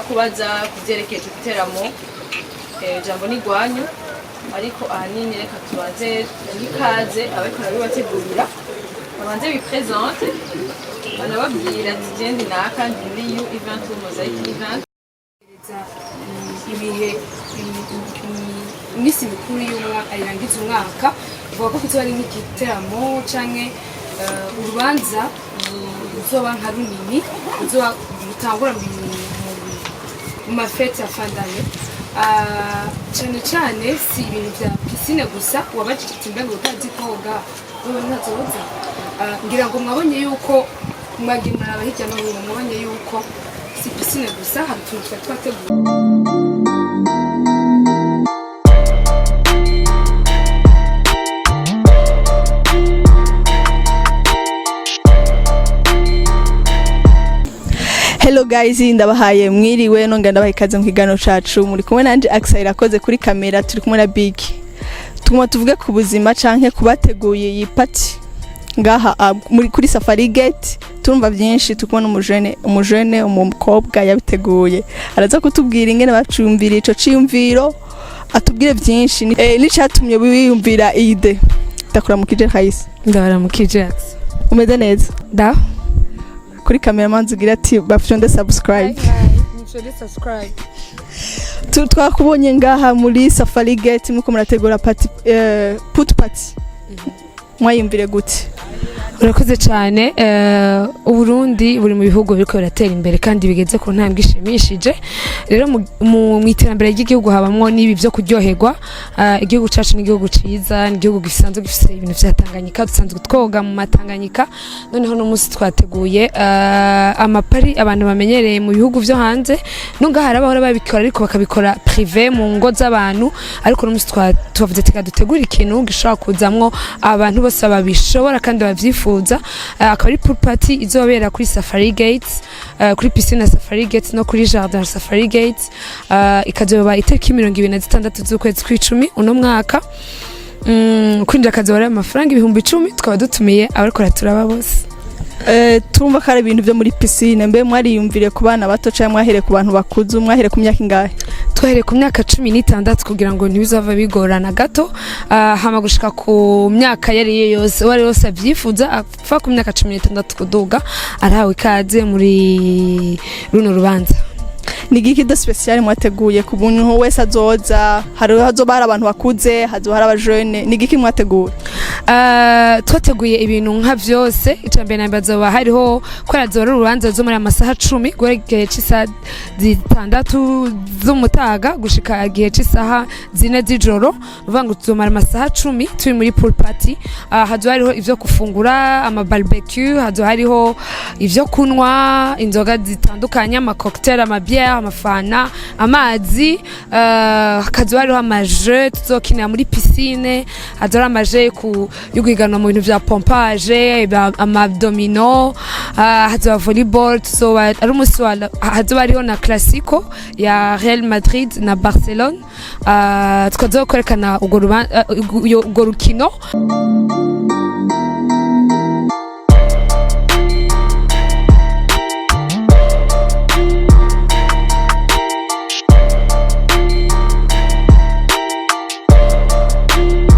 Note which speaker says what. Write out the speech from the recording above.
Speaker 1: Kubaza ku byerekeye ico giteramo, jambo ni rwanyu, ariko ahanini reka tubanze ikaze abariko barabibategurira, babanze biprésente, banababwira ati: "Je ndi naka, ndi muri U Event, Mosaic Event."
Speaker 2: Ibihe iminsi mikuru y'umwaka irangiza umwaka, uvuga ko kuzoba ari nk'igiteramo canke urubanza ruzoba nka runini, ruzoba rutangura mu ma fêtes ya fin d'année. Cane cane si ibintu vya piscine gusa. Wabajije ati: "Mbega utazi koga wewe ntazoza?" Ngira ngo mwabonye yuko mwagiye muraraba hirya no hino, mwabonye yuko si piscine gusa, hari utuntu twari twateguye.
Speaker 3: Hello guys, ndabahaye mwiriwe, nongera ndabaha ikaze mu kiganiro cacu. Muri kumwe nanje Aksa Irakoze kuri kamera, turi kumwe na Big. Tuguma tuvuge ku buzima canke kubateguye iyi party ngaha muri kuri Safari Gate. Turumva byinshi, turi kumwe n'umujene umukobwa yabiteguye, araza kutubwira ingene bacumvira ico ciyumviro, atubwire byinshi n'icatumye wiyumvira iyi idée. Ndakuramukije Raisa.
Speaker 2: Ndabaramukije.
Speaker 3: Umeze neza?
Speaker 2: Da.
Speaker 3: Kuri kamera manzi ugira ati bafyonde subscribe.
Speaker 2: Subscribe.
Speaker 3: Twakubonye ngaha muri Safari Gate muko murategura party, pool party. Mwayumvire gute?
Speaker 2: Urakoze cyane. Uburundi buri mu bihugu biriko biratera imbere kandi bigeze ku ntambwe ishimishije. Rero mu iterambere ry'igihugu habamwo n'ibi byo kuryoherwa. Igihugu cacu ni igihugu ciza, ni igihugu gisanzwe gifise ibintu vya Tanganyika, dusanzwe twoga mu matanganyika. Noneho no munsi twateguye ama party abantu bamenyereye mu bihugu vyo hanze. Nunga hari abahora babikora ariko bakabikora privé mu ngo z'abantu, ariko no munsi twavuze ati: "Dutegure ikintu gishobora kuzamwo abantu bose babishobora kandi bavyifuza." Akaba ari pool party izobera kuri Safari Gates, kuri piscine ya Safari Gates no kuri jardin ya Safari Gates. Ikazoba itariki 26 z'ukwezi kw'icumi uno mwaka. Kwinjira akazoba ari amafaranga 10,000. Tukaba dutumiye abariko turaba bose.
Speaker 3: Turumva ko ari ibintu byo muri piscine. Mbe mwariyumvire ku bana bato canke mwahere ku bantu bakuze? Mwahere ku myaka ingahe?
Speaker 2: Twahereye ku myaka 16 kugira ngo ntibizava bigorana gato, hama gushika ku myaka iyo ariyo yose, uwo ari wese avyifuza apfa ku myaka 16 kuduga arahawe ikaze muri runo rubanza.
Speaker 3: Ni igiki de spécial mwateguye ku muntu wese azoza? Hari hazoba hari abantu bakuze, hazoba hari abajene. Ni igiki mwateguye?
Speaker 2: Twateguye ibintu nka vyose. Icya mbere na mbere, hazoba hariho, kubera azoba ari urubanza zo muri amasaha 10, guhera igihe c'isaha 6 z'umutaga gushika igihe c'isaha 4 z'ijoro, uvuga ngo tuzomara amasaha 10 turi muri pool party. Hazoba hariho ivyo gufungura, ama barbecue, hazoba hariho ivyo kunywa, inzoga zitandukanye, ama cocktail, ama bière, amafana, amazi. Hakazoba hariho ama jeux tuzokinira muri piscine, hazoba hari ama jeux yo guhiganwa mu bintu vya pompage, ama domino, hazoba volleyball, tuzoba ari umunsi wa hazoba hariho na classico ya Real Madrid na Barcelone. Tukazoba kwerekana urwo rukino.